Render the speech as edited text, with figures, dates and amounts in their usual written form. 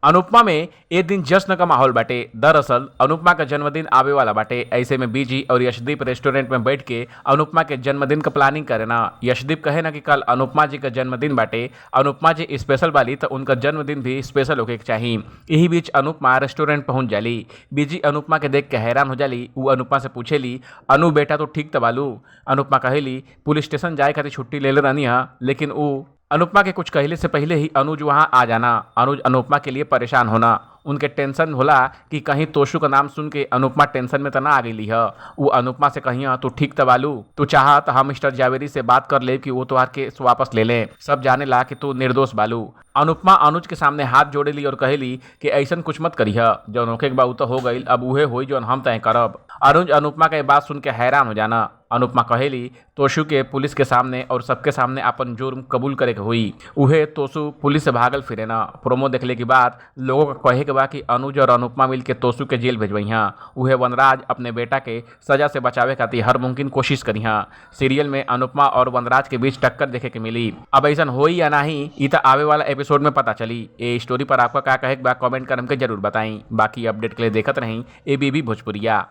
अनुपमा में ए दिन जश्न का माहौल बाटे। दरअसल अनुपमा का जन्मदिन आवे वाला बाटे। ऐसे में बीजी और यशदीप रेस्टोरेंट में बैठ के अनुपमा के जन्मदिन का प्लानिंग करे ना। यशदीप कहे ना कि कल अनुपमा जी का जन्मदिन बाटे, अनुपमा जी स्पेशल बाली तो उनका जन्मदिन भी स्पेशल होके के चाही। यही बीच अनुपमा रेस्टोरेंट पहुंच जाली। बीजी अनुपमा के देख के हैरान हो जाली। उ अनुपमा से पूछेली, अनु बेटा तो ठीक त बालू? अनुपमा कहेली, पुलिस स्टेशन जाए खातिर छुट्टी ले ले रहनी है, लेकिन उ अनुपमा के कुछ कहले से पहले ही अनुज वहां आ जाना। अनुज अनुपमा के लिए परेशान होना। उनके टेंशन होला कि कहीं तोशु का नाम सुन के अनुपमा टेंशन में त ना आ गई ह। वो अनुपमा से कहिया, तू ठीक त बालू? तू चाह त हम मिस्टर जावेरी से बात कर ले कि वो तोहार केस वापस ले लें, सब जाने ला कि तू निर्दोष बालू। अनुपमा अनुज के सामने हाथ जोड़ेली और कहेली कि ऐसन कुछ मत करीह, जौन होखे के बा उ त हो गईल, अब उहे होई जौन हम तय करब। अनुज अनुपमा के बात सुन के हैरान हो जाना। अनुपमा कहेली, तोशु के पुलिस के सामने और सबके सामने अपन जुर्म कबूल करे के हुई, उहे तोशु पुलिस से भागल फिरे ना। प्रोमो देखले के बाद लोगों का कहे के बा कि अनुज और अनुपमा मिल के तोशु के जेल भेजवइहा। उहे वनराज अपने बेटा के सजा से बचावे खातिर हर मुमकिन कोशिश करिहा। सीरियल में अनुपमा और वनराज के बीच टक्कर देखे के मिली। अब ऐसा होई या नाही ई त आवे वाला एपिसोड में पता चली। ए स्टोरी पर आपका का कहे के बा कमेंट कर हमके जरूर बताई। बाकी अपडेट के लिए देखत रही एबीबी भोजपुरिया।